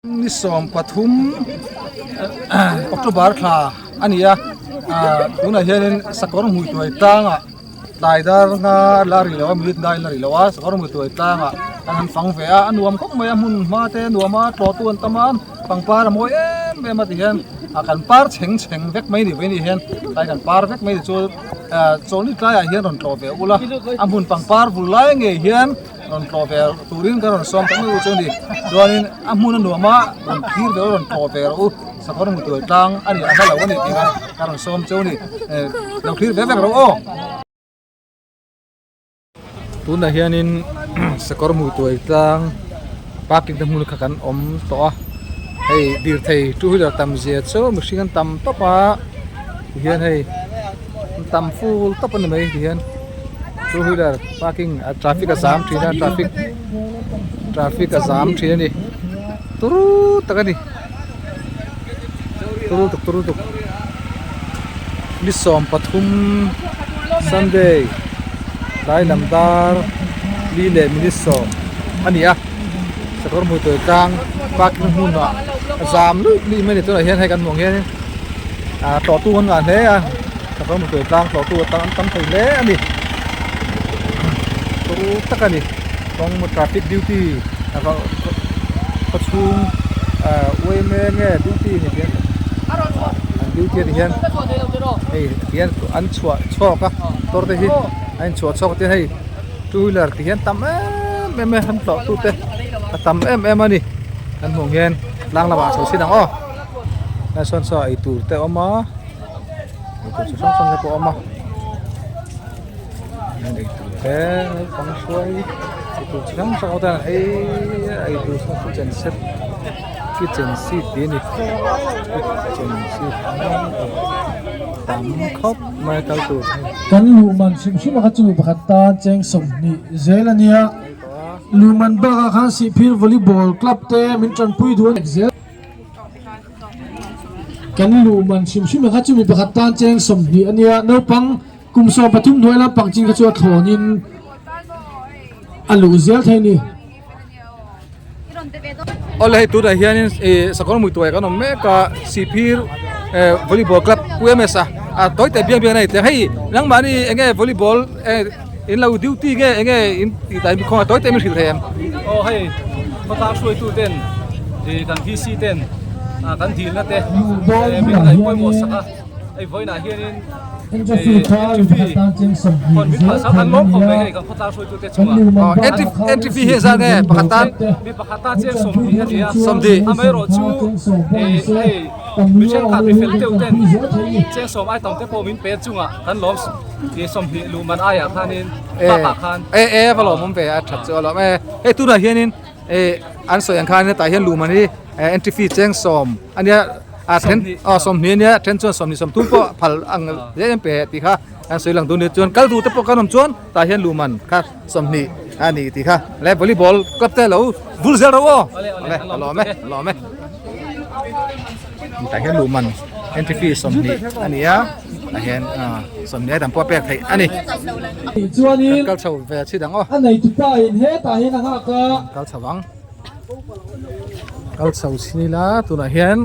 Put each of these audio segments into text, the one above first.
Ni 13 October thla a ni a, tunah hianin sakawr hmuituai tlangah tlai dar nga la ri lo a minute nine la ri lo a sakawr hmuituai tlangah an han fang ve a, a nuam khawp mai a hmun hma te a nuam a tlawhtu an tam a pangpar a mawi em em a ti hian ah kan par chheng chheng vek mai ni vei ni hian tlai kan par vek mai ni chu chawlhni tlaiah hian rawn tlawh ve ula a hmun pangpar vul lai ngei hian. Rawn tlawh ve turin ka rawn sawm tak mai u chu a ni. Chuanin a hmun a nuam a, rawn phir ve u, rawn tlawh ve rawh u. Sakawr hmu tuai tlang a ni, a hla lo a ni tih kha ka rawn sawm cheu a ni. Lo thlir ve vek rawh aw. Tunah hianin sakawr hmu tuai tlang parking te hmun kha kan awm tawh a. Hei lirthei two wheeler tam zia chu mihring an tam tawp a, tihian hei an tam ful tawp a ni mai tihian. Two wheeler parking a traffic a zam thin a traffic traffic a zam thin a ni turu tak a ni turu tuk turu tuk ni 13 sunday tlai lam dar li leh minute sawm a ni a sakawr hmui tawi tlang parking hmunah a zam luih luih mai a ni tunah hian hei kan hmuh ang hianin ah tlawhtu an ngah hle a. Sakawr mutui tlang tlawhtu a tam tam thei hle a ni turu tak a ni kawng traffic duty khawchhung ah uaime nge duty ni hian an duty a ti hian hei tihian an chhuah chhawk a motor te hi a inchhuah chhawk te hei two wheeler ti hian tam em em a an tlawh tu te a tam em em a ni kan hmuh ang hian tlang lamah chho chin ang aw sawn saw eitur te a awm a. Eitur chi hrang hrang te pawh a awm a hian eitur te naupang hruai eitur chi hrang hrang te an ei a eitur chu kitchen set kitchen seat tih a ni kitchen seat tam khawp mai a kal tur hi. Kan luhman hrim hrim a kha chu pakhat tan cheng 20 zel a nia luhman bakah khan Sihphir volleyball club te min tanpui duh a zel. Kan luhman hrim hrim ang kha chu mi pakhat tan cheng 20 a nia naupang kum 13 hnuai lampang chin kha chu a thlawnin a luh zel thei a ni. Awle hei tunah hianin ih sakawr mui tuai kan awm mek a Sihphir eh volleyball club Pu M_S a a tawi teh biang biang a ni teh hei nangmahni eng nge volleyball eh in lo duty nge eng nge in tih dan khawngaih tawi teh min hrilh thei em? Aw hei khawtlang hruaitu ten ih kan VC ten ah kan dilna te min ngaih pawimawh sak a hei vawiinah hianin ih entry fee hawn min phah sak an lawm khawp mai hei kan khawtlang hruaitu te chungah aw entry entry fee hi zat nge pakhat tan mi pakhat tan chiang 20 a ni a 20 amaherawhchu ih hei mi thenkhat mi fel deuh ten cheng sawm ai tam te pawh min pe chungah kan lawm Ti 20 luh man aiah khanin bakah khan. E e va lawm awm ve a that chu a lawm e. Hei tunah hianin e an sawi ang khan hetah hian luh man hi entry fee cheng sawm ania a then aw 20 ania then chuan 20 30 pawh phal ang zel em pe tih kha an sawi lang dun ni chuan kal duh te pawh kan awm chuan tah hian luh man kha 20 a ni tih kha le volleyball club te lo vul zel ro aw. Awle a lawm e a lawm e. Tah hian luh man entry fee 20 a ni a. Tah hian 20 tam pawh a pek theih a ni. Chuanin Kan kal chho ve chi dang aw. A neitupa in hetah hian a nghak a. Kan kal chho ang. Kal chho chin ila tunah hian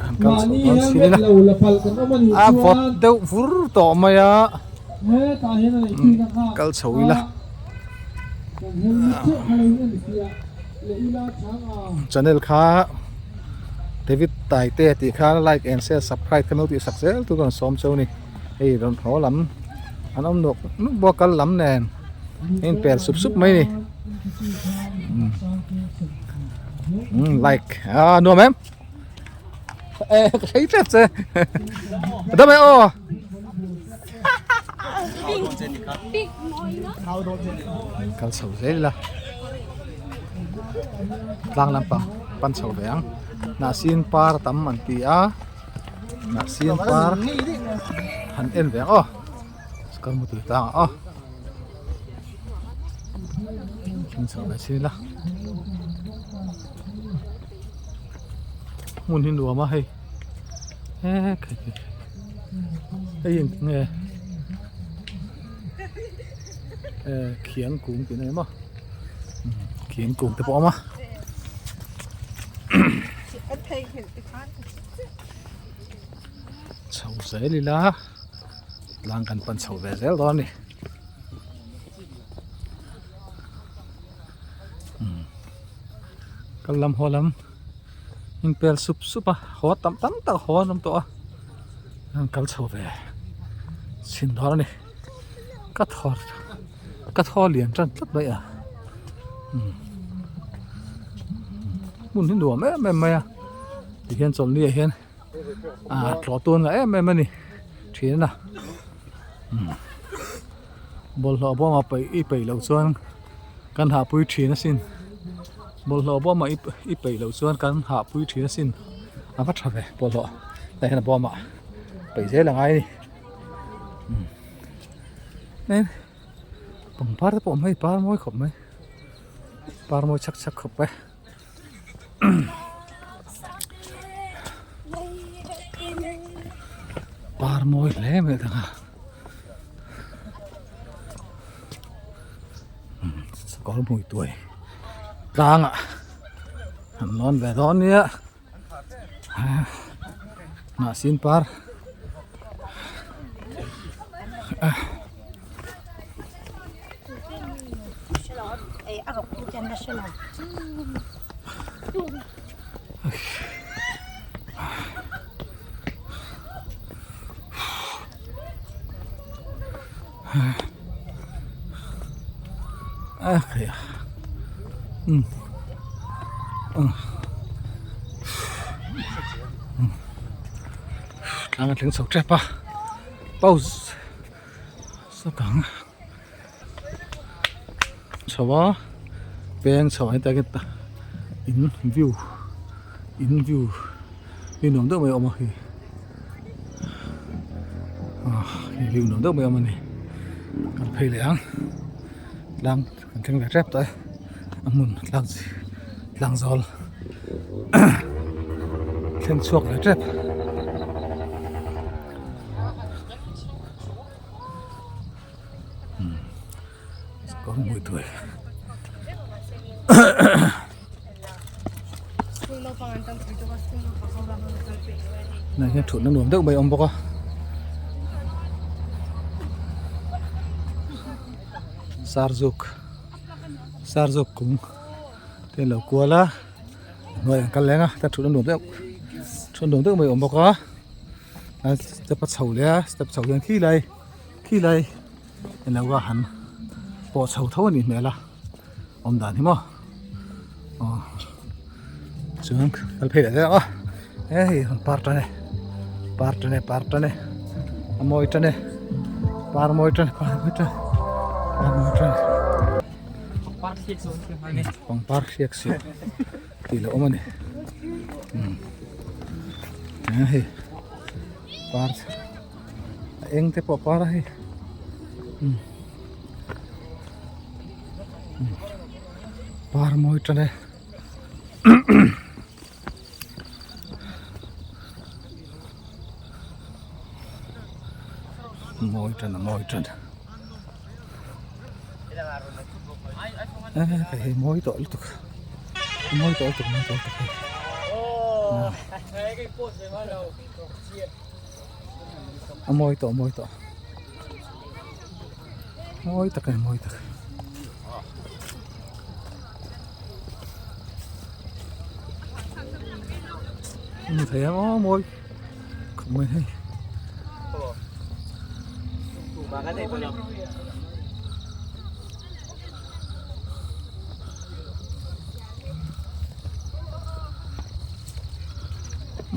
kan kal chho Mahni dawn chin helmet ila. lo la palh kan awm a nih A vawt chuan deuh vur tawh mai a. Hetah hian a neihtu in a nghak Kal chho ila. a. Kan helmet theuh kha lo in en fiah leh ila chang a. Channel kha David Taite tih kha like and share subscribe kha no tih sak zel tur kan sawm cheu ni hei rawn haw lam an awm nawk nawk bawk a kal lam nen a in pel sup sup mai ni umm like ah nuam em e ka hrei tep che dam e aw kal chho zel ila tlang lampang pan chho ve ang hnahsin par tam an ti a hnahsin par han en ve ang aw kal mu tui tlang ah aw thing chho ve chin ila hmun hi nuam a hei he khai khai hei eng nge khiang kung tih na emaw khiang kung te pawh a awm a. Chho zel ila tlang kan pan chho ve zel dawn a ni. Kal lam haw lam inpel sup sup a haw tam tam tak haw an awm tawh a an kal chho ve chhin dawn a ni ka thaw ka thaw lian tan tlat mai a hmun hi nuam em em mai a tihian chawlhni ah hian ah tlawh tun ngah em em a ni thin a bawlhhlawh bawmah paih i peih loh chuan kan hahpui thin asin bawlhhlawh bawmah i peih loh chuan kan hahpui thin asin a va tha ve bawlhhlawh tah hian a bawmah peih zel a ngai a ni pangpar te pawh a awm hei par mawi khawp mai par mawi chhak chhak khawp e. Par mawi hle mai thang a sakawr hmui tuai tlangah an lawn ve dawn nia hnahsin par Tlang a thleng chho tep a pause sawk ang chho a peng chho ah hian in view in view hi nuam deuh mai a awm a hei ah hei view nuam deuh mai a awm a ni kan phei leh ang tlang kan thleng ve tep tawh e a hmun tlang tlang zawl thleng chhuak ve tep. Kawng hmui tuai. Nai hian thutna nuam deuh mai a awm bawk a. Sarzuk sarzuk kung te an lo kual a hnuaiah an kal leng a ta thutna nuam deuh thutna nuam deuh mai a awm bawk a. A step a chho leh a step chho hian khi lai khi lai ilo a han pawh chho tho a nih hmel a awm dan hi maw aw chuan kal phei leh zel ang a hei an par tan e par tan e par tan e a mawi tan e par mawi tan par mawi tan par mawi tan pangpar hriak suh tih lo awm a ni hei par a eng te pawh a par a hei par mawi tan e mawi tan a mawi tan hei mawi tawh lutuk mawi tawh lutuk mawi tawh lutuk hei a mawi tawh mawi tawh mawi tak a ni mawi tak ni thei ang aw mawi khawp mai hei.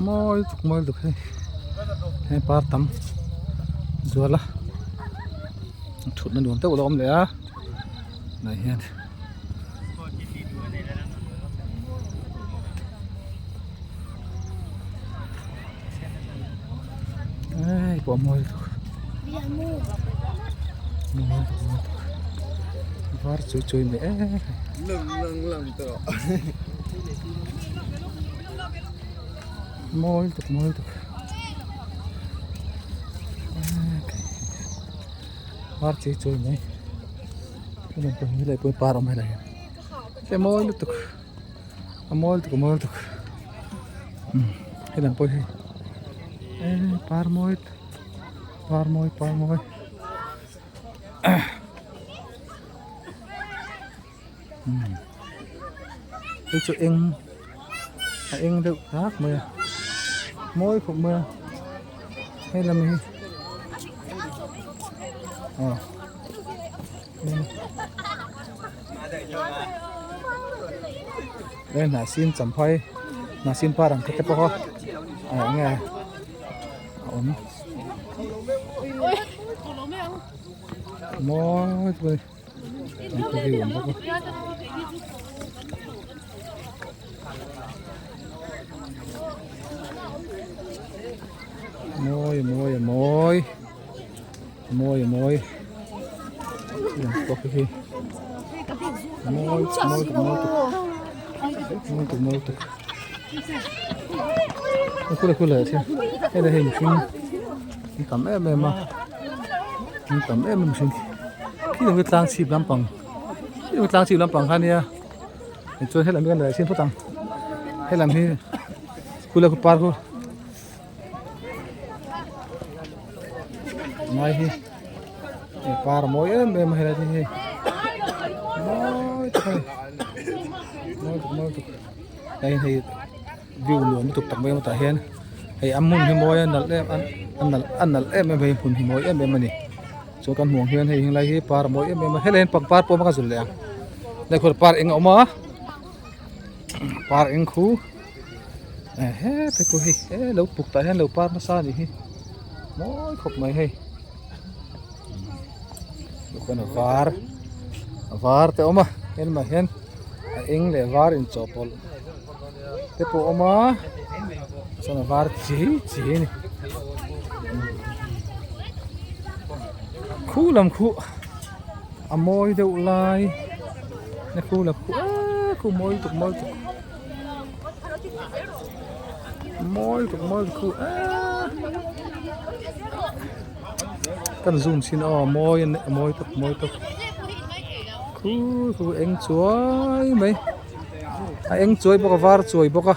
Mawi tuk mawi tuk hei hei par tam zual a thutna nuam deuh a lo awm leh a tunah hian. Hei pawh a mawi lutuk mawi lutuk mawi lutuk var chui chui mai em mawi lutuk mawi lutuk var chui chui mai par awm helai hian mawi lutuk a mawi lutuk a mawi lutuk. Umm helam pawh hi eee par mawi par mawi par mawi umm hei chu eng a eng deuh hlak mai a mawi khawp mai a helam hi aw He hnahsin champhai hnahsin par ang kha te pawh a eng nge a awm mawi tak a ni an view awm bawk a. Mawi a mawi a mawi. Mawi a mawi lam pawh hi mawi mawi tuk mawi tuk mawi tuk mawi tuk a kula kula ah hian helai hi mihring an tam em em a an tam em em mihring khi khi tlang chhip lampang khi tlang chhip lampang kha nia tichuan helam hi kan la chhin phawt ang helam hi kula khu par khu. Ngai hi he par a mawi em em a helai te hi mawi tak a ni mawi tak mawi tak hei hei view nuam lutuk tak mai a tah hian hei a hmun hi mawi a nalh em a nalh a nalh em em hei hmun hi mawi em em a ni chuan kan hmuh ang hian hei helai hi par a mawi em em a helai hian pangpar pawh a zul leh ang helai khuan par eng a awm a par eng khu. Ehe te pawh hei he lo puk tah hian lo par nasa a nih hi mawi khawp mai hei dawhkan a var a var te a awm a helamah hian a eng leh var inchawhpawlh te pawh a awm a chuan a var chi chi a ni khu lam khu a mawi deuh lai khu lam khu eee khu mawi lutuk mawi lutuk. Mawi tuk mawi tuk khu eee kan zoom chhin aw mawi a mawi tuk mawi tuk khu khu eng chuai mai a eng chuai bawk a var chuai bawk a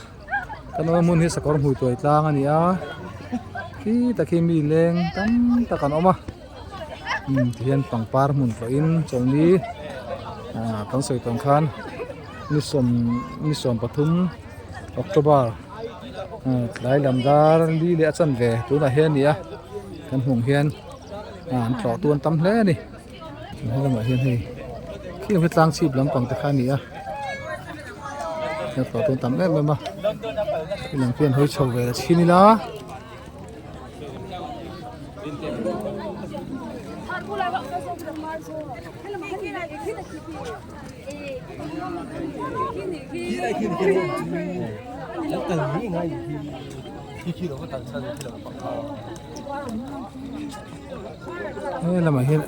kan awm hmun hi sakawr hmui tuai tlang a ni a khi tak hi mi leng tam tak an awm a umm tihian pangpar hmun tlawhin chawlhni ah kan sawi tawng khan. Ni sawm ni 13 October tlai lam dar li leh a chanve tunah hian a ni a kan hmuh ang hian an tlawh tu an tam hle a ni helamah hian hei khi hi tlang chhip lampang te kha a ni a tlawh tu an tam em em a helam khian hawi chho ve la chhin ila. He lamah hian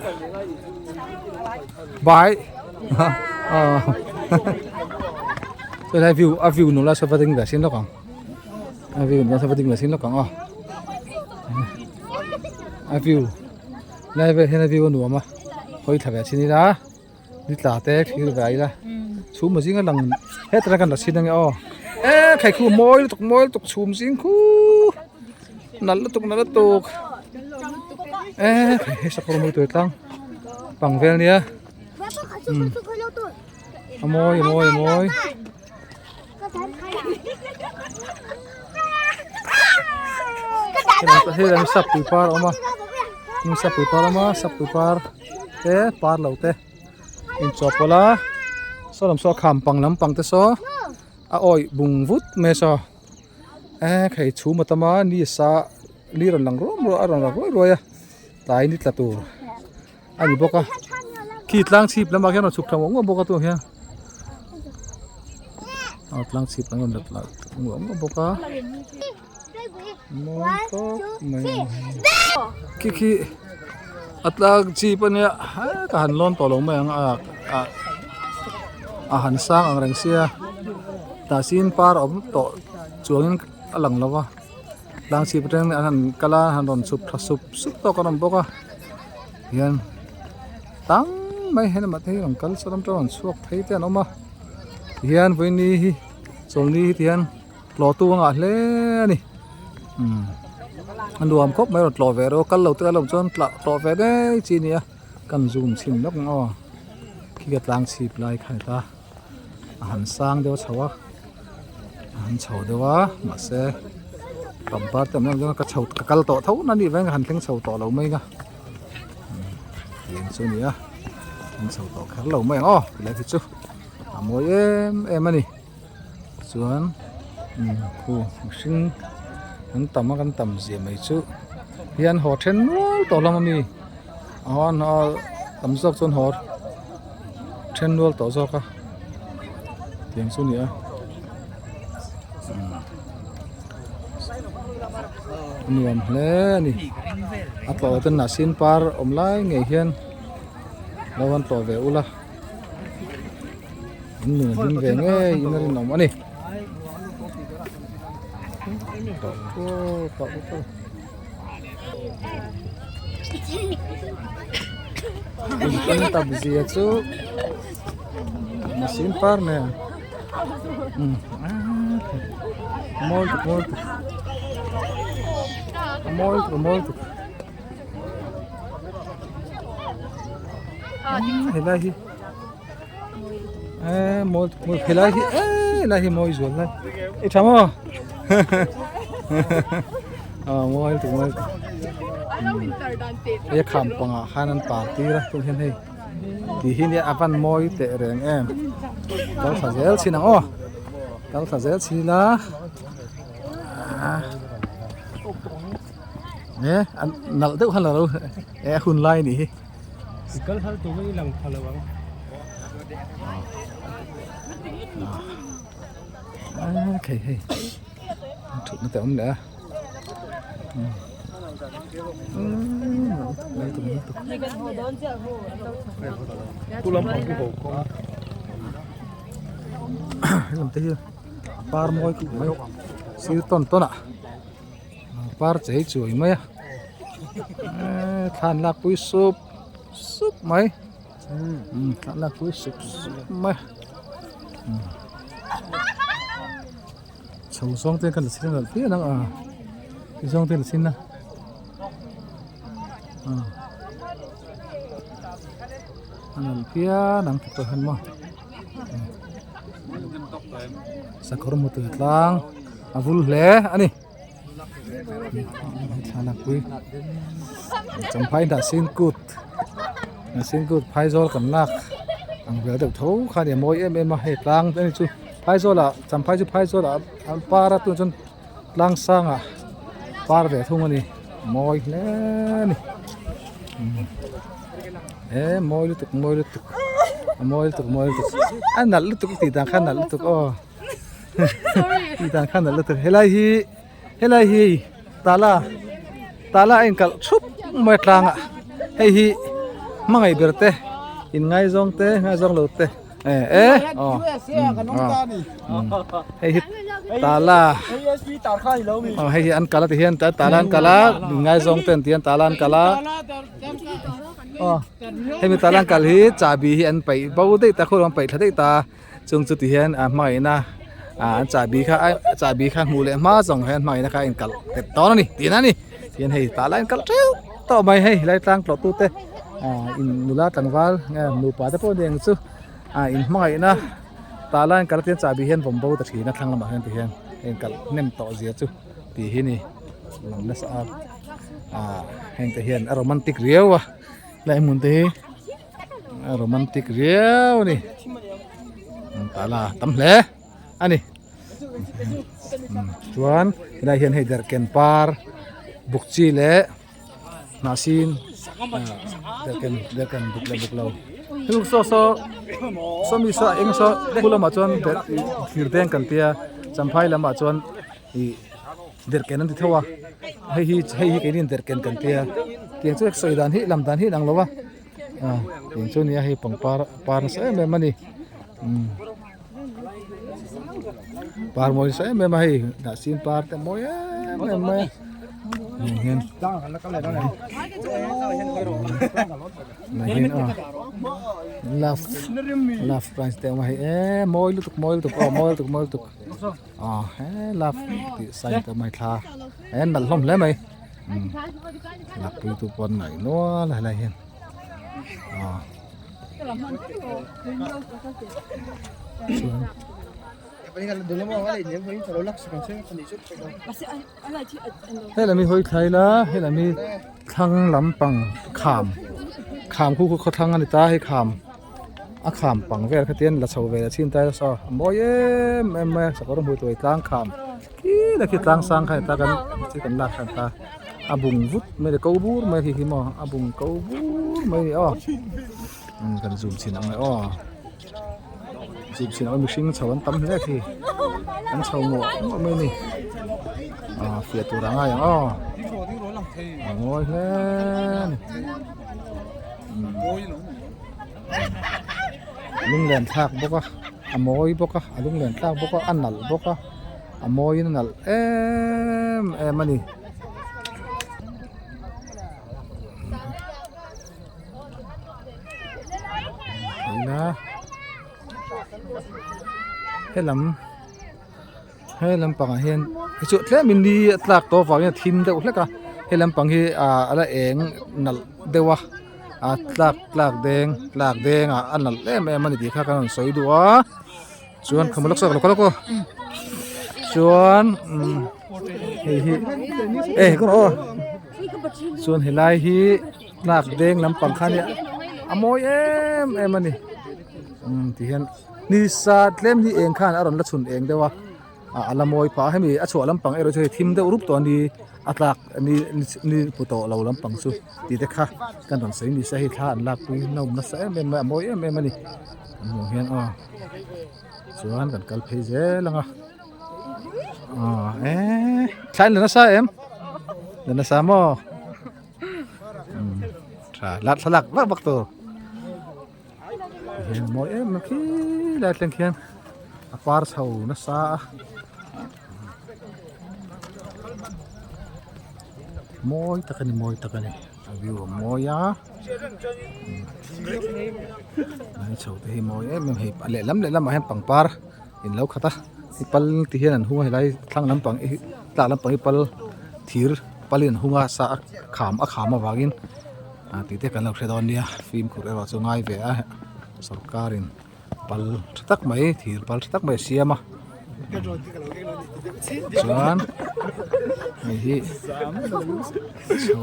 bai aw helai view a view nula saw va ding ve sin lawk ang a view nula saw va ding ve sin lawk ang aw a view lai vel hian a view a nuam a hawi thla ve chin ila. Ni tla te thlir ve ila chhum a zing a lang hetah hian kan la chhin ange aw e khai khu mawi lutuk mawi lutuk chhum zing khu nalh lutuk nalh lutuk e hei sakawr mawi tur tlang pang vel nia umm a mawi a mawi a mawi. Hei lam sap pui par a awm a sap pui par a awm a sap pui par te par lo te inchawhpawlh a saw lam saw a kham pang lampang te saw a awih bung vut mai a saw e khei chhum a tam a ni sa ni rawn lang ruam ruam a rawn lang ruai ruai a tlai ni tla tur a ni bawk a khi tlang chhip lamah khian a rawn chhuk thla muah muah bawk a tunah khian aw tlang chhip lam a rawn let muah muah bawk a mawi tawp mai a khi khi a tlang chhip a nia ka han lawn tawh lo mai ang a a han sang ang reng sia tah sin par a awm tawh chuangin a lang lo va tlang chhip atangin an han kal a an rawn chhuk thla sup sup tawk an awm bawk a. Hian tam mai helamah te hi rawn kal sawn atang rawn chhuak phei te an awm a tihian vawiini hi chawlni hi tihian. Tlawhtu a ngah hle a ni umm a nuam khawp mai a rawn tlawh ve rawh kal lo te a lo chuan tlawh ve ngei chi a ni a kan zoom chhin lawk ang aw khi ka tlang chhip lai kha a ni ta a han sang deuh a chho a a han chho deuh a mahse pangpar te awm em chuan ka chho ka kal tawh tho na nih vang ka han thleng chho tawh lo mai a tiang chu a ni a an chho tawh kher lo mai ang aw tilai khi chu a mawi em em a ni. Chuan khu mihring an tam a kan tam zia mai chu hian haw then nual tawh hlawm ami aw an aw tam zawk chuan haw then nual tawh zawk a tiang chu a ni a a nuam hle a ni a tlawh ten a sin par awm lai ngei hian lo han tlawh ve ula. An nun a hlim ve ngei in a rinawm a ni. Kan tam zia chu machine par nen mawi tuk mawi tuk mawi tuk mawi tuk helai hi. Eee mawi mawi helai hi eee helai hi mawi zual lai i tha maw aw mawi lutuk mawi lutuk hei a kham pangah khan an par tir a tun hian hei tih hi nia a van mawi teh reng em kal thla zel chin ang aw kal thla zel chin ila e nalh deuh khan lo e a hun lai a nih hi. I kal har tur i lang pha lo ang. Ah khei hei thut na te awm leh a helam te hi par mawi khawp mai sir tawn tawn ah par chei chuai mai a eee thlan lak pui sup sup mai thlan lak pui sup sup mai chho zawng te kan la chhin a pian ang a ti zawng te la chhin a a nalh phian ang ti pawh hian maw sakawr mutui tlang a vul hle a ni. Thlanakpui champhai dah sin kut sin kut phaizawl kan lak ang vel deuh tho kha a ni a mawi em em a hei tlang te chu phaizawl ah champhai chu phaizawl ah an par a tunah chuan tlang sangah par ve thung a ni mawi hle a ni e mawi lutuk mawi lutuk a mawi lutuk mawi lutuk a nalh lutuk tih dan kha a nalh lutuk aw. Tih dan khan a la tel helai hi helai hi tala tala a inkalh thup mai a tlang ah hei hi hmangaih ber te in ngaizawng te ngaizawng lo te eh eh aw hei hi tala aw hei hi an kal a ti hian tala an kal a in ngaizawng te an ti hian tala an kal a aw hemi tala an kal hi chahbi hi an paih bo daih ta khaw lam paih thla daih ta. Chung chu ti hian a hmangaihna ah an chahbi kha a chahbi kha hmuh leh hma zawng hian hmangaihna kha a inkalh nghet dawn a ni tih na a ni tihian hei tah lai a inkalh teuh tawh mai hei helai tlang tlawh tu te ah in nula tlangval nge nupa te pawh aniang chu ah in hmangaihna tah lai a inkalh a tihian chahbi hian vawm bo ta thin a thlang lamah hian ti hian a inkalh hnem tawh zia chu tih hi ni lang nasa a ah heng te hian a romantic riau a helai hmun te hi. A romantic riau a ni tala tam hle a ni chuan helai hian hei derhken par buk chi leh hnah sin derhken derhken buk leh buk lo heng saw saw saw mi saw eng saw khu lamah chuan thir deng kan tia champhai lamah chuan ih derhken an ti tho a hei hi hei hi keini derhken kan tia tiang chu sawi dan hi lam dan hi inang lo a. Ah tiang chu nia hei pangpar par nasa em em a ni umm par mawi nasa em em a hei dah sin par te mawi em em mai a heng hian nah hian aw. Love love price te a awm a hei eee mawi lutuk mawi lutuk aw mawi lutuk mawi lutuk aw he love tih sign te a awm a hei thla e nalh hlawm hle mai umm lakpui tu pawh an ngaih nual a helai hian aw chuan. Helami hawi thlai la helami thlang lampang kham kham khu khu khawthlang a ni ta hei kham a kham pang vel kha tian la chho ve la chhin ta saw a mawi em em mai a sakawr hmuh tur tlang kham khi la khi tlang sang kha ni ta kan thil kan lak khan ta a bung vut mai le ko bur mai khi khi maw a bung ko bur mai a ni aw kan zoom chhin ang e aw. Zip chin ah mihring chho an tam hle khi an chho muah muah mai a ni ah fiah tur a ngai ang aw a ngawi hle a ni lunglen thlak bawk a a mawi bawk a a lunglen thlak bawk a a nalh bawk a a mawiin a nalh em em a ni. Helam he lampangah hian hi chu tlemin ni a tlak tawh avangin a thim deuh hlek a he lampang hi ah a la eng nalh deuh a a tlak tlak deng tlak deng ah a nalh em em a ni tih kha kan rawn sawi duh a chuan khawmawlh lawk saw lawk aw chuan umm hei hi e ka rawh aw chuan helai hi. Tlak deng lampang kha nia a mawi em em a ni umm ti hian ni sa tlem hi eng khan a rawn la chhun eng deuh a ah a la mawi phah a hemi a chhuah lampang erawh chu hei thim deuh rup tawh a ni a tlak ni ni hmu tawh lo lampang chu tih te kha kan rawn sawi ni se hei thla an lakpui nawm nasa em em mai a mawi em em a ni kan hmuh hian aw chuan kan kal phei zel ang a aw eee thla in la nasa em la nasa maw. Tha la thlalak vak vak tur hian mawi em em khi lai thleng khian a par chho nasa a mawi tak a ni mawi tak a ni a view a mawi a lai chho te hi mawi em em hei a lehlam lehlamah hian pangpar in lo khat a hei pal ti hian an hung a helai thlang lampang hi tlak lampang hi pal thir palin an hung a sa a kham a kham avangin ah tih te kan lo hre dawn nia fimkhur erawh chu ngai ve a sawrkarin pal tha tak mai thir pal tha tak mai a siam a chuan hei hi chho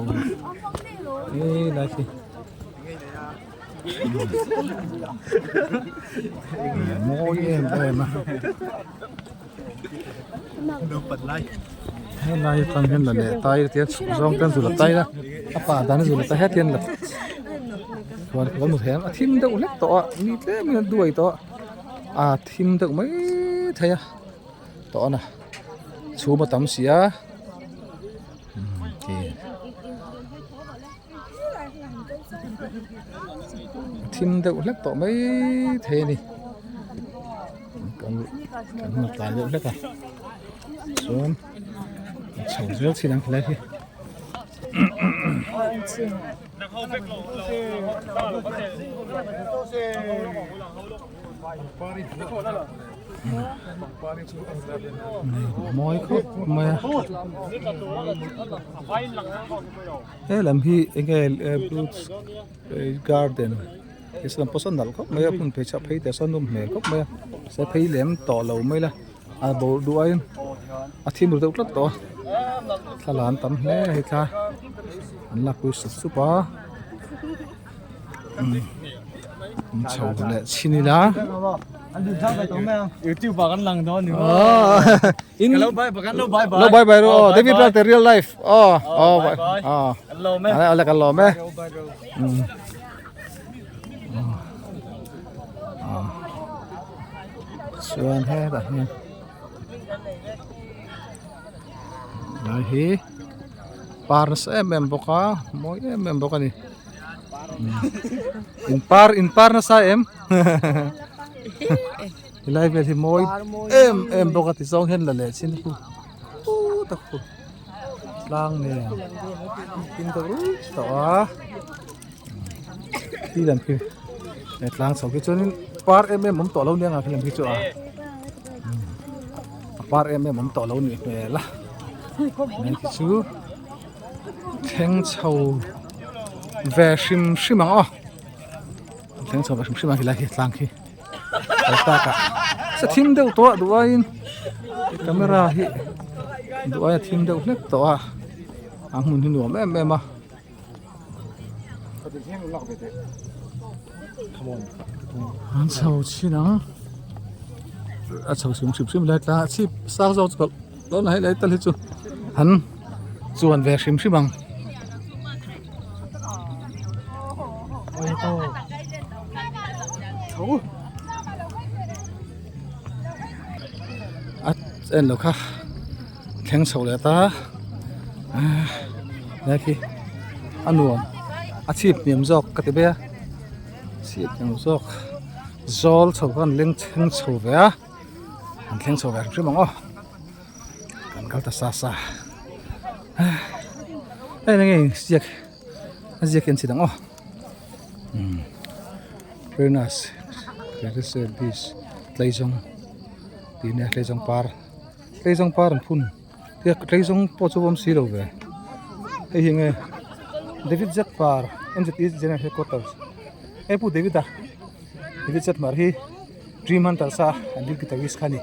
helai khi. Mawi em em a helai atang hian la leh tai tia chhuk zawng ten zu la tai la a pah dan zu la tai het hian la chuan ka hmu thei ang a thim deuh hlek tawh a mi tlem in a duai tawh a a thim deuh mai thei a tawh a na chhum a tam si a ti. Thim deuh hlek tawh mai thei a ni kan kan hmun tlai deuh hlek a chuan a chho zel chin ang helai hi. Mawi khawp mai a. He lam hi eng nge roots garden he sawn pawh sawn nalh khawp mai a hmun phei chhak phei te sawn nawm hmel khawp mai a se phei lem tawh lo mai la a bawr duh aiin a thim ru deuh tlat tawh a thla la an tam hle a hei thla an lakpui sup sup a. Chho leh chhin ila. YouTube ah kan lang dawn ni maw. In Lo bye bye kan lo bye bye. Lo bye bye ro. David Ralte real life. Oh oh bye bye. Oh. Kan lo me. Ala kan lo me. Chuan he tah hian lai hi par nasa em em bawk a mawi em em bawk a ni. In par in par nasa em helai vel hi mawi em em bawk a ti zawng hian la leh chin khu pu tak khu tlang nen tin deuh ruih tawh a ti lam khi. He tlang chho khi chuanin par em em awm tawh lo nia nga khi lam khi chu a a par em em awm tawh lo nih hmel a hei khi chu thleng chho ve hrim hrim ang aw thleng chho ve hrim hrim ang khilai khi tlang khi kal tak ah sa thim deuh tawh a duh aiin camera hi duh aia thim deuh hlek tawh a a hmun hi nuam em em a. An chho chhin ang a chho chhung hrim hrim lai tlang a chhip sang zawk chu ka lo la hei lai tal hi chu an chuan ve hrim hrim ang. A en lo kha. Thleng chho leh ta lai khi a nuam a chhip hniam zawk ka ti mai a chhip hniam zawk zawl chho khan leng thleng chho ve a an thleng chho ve hrim hrim ang aw kan kal ta sa sa hei eng nge ziak a ziak hi an chhit ang aw umm very nice tleizawng tih nia tleizawng par. Tleizawng par an phun tia tleizawng pawh chu awm si lo ve hei hi nge David Z par M_Z_E general headquarters hei pu David a David Z hmar hi dream hunters a an lead guitarist kha a ni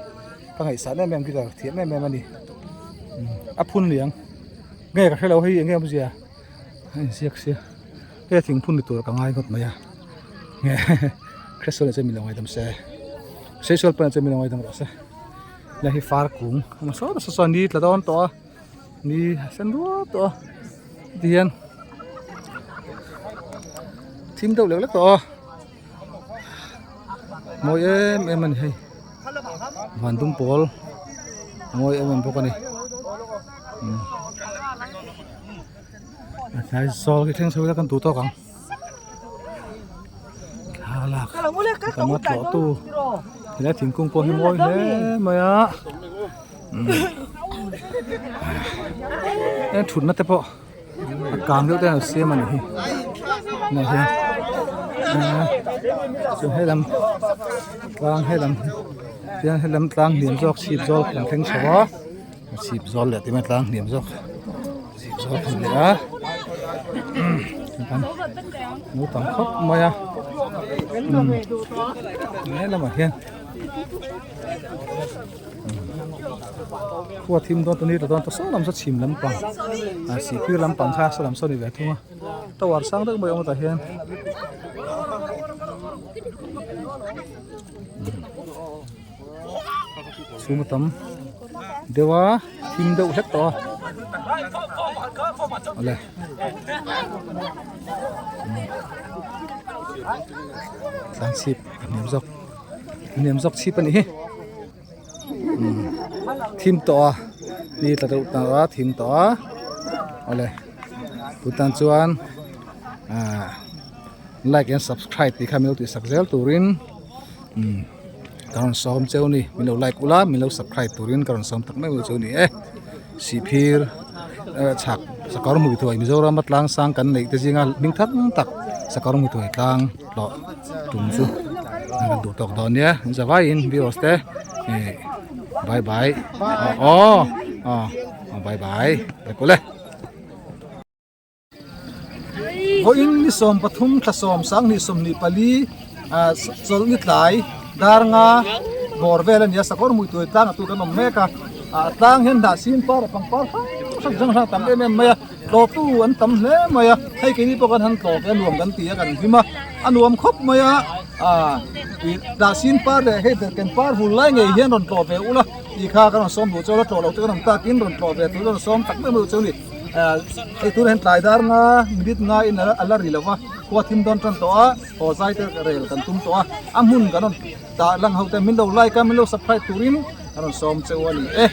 ka ngaihsan em em guitar thiam em em a ni a phun a ni ang nge ka hrelo hei eng nge awmzia a inziak sia hei a thingphun ni tur ka ngai ngawt mai a nge hresual ah chuan min lo ngaidam se hresual pawh chuan min lo ngaidam rawh se. Hei hi far kung a saw saw saw ni tla dawn tawh a ni a sen rual tawh a tihian thim deuh lek lek tawh a mawi em em a ni hei van dum pawl a mawi em em bawk a ni a tlai zawl khi thleng chho ila kan duh tawk ang. Thlalak tam a tlawh tu helai thingkung pawh hi mawi hle mai a heng thutna te pawh a kang deuh te an siam a ni hi tunah hian chuan helam tlang helam hian helam tlang hniam zawk chhip zawl kan thleng chho a chhip zawl leh ti mai tlang hniam zawk. Naupang khawp mai a he lamah hian khua thim dawn ta ni ta dawn ta saw lam saw chhim lampang a sihphir lampang kha saw lam saw a ni ve thung a tower sang deuh mai a awm tah hian. Chhung a tam deuh a thim deuh hlek tawh a awle tlang chhip a hniam zawk a hniam zawk chhip a nih hi thim tawh a ni tla deuh tawh a thim tawh a awle tutan chuan ah like and subscribe tih kha min lo tihsak zel turin umm. Ka rawn sawm cheu ni min lo like ula min lo subscribe turin ka rawn sawm tak meuh cheu ni e sihphir chhak sakawr hmui thuai Mizoram a tlang sang kan neih te zinga hming thar tak sakawr hmui thuai tlang hlawh tum chu kan duh tawk dawn nia in zavaiin viewers te eh bye bye aw aw bye bye bye kule. Vawiin ni 13 thla 7 2024 ah chawlhni tlai dar nga bawr vel a ni a sakawr hmui tuai tlang a tu kan awm mek a ah tlang hian hnah sin par a pangpar hrang hrang hrang hrang tam em em mai a tlawhtu an tam hle mai a hei keini pawh kan han tlawh ve a nuam kan ti a kan hlim a a nuam khawp mai a ah ih hnah sin par leh hei ber ken par hul lai ngei hian rawn tlawh ve ula tih kha kan rawn sawm duh chu a la tlawh loh te kan awm takin rawn tlawh ve tur rawn sawm tak meuh meuh chu a ni. Hei tunah hian tlai dar nga minute nga in a la ri lova khua thim dawn tan tawh a haw zai te rel kan tum tawh a a hmun kan rawn tah lang ho te min lo like a min lo subscribe turin kan rawn sawm cheu a ni e.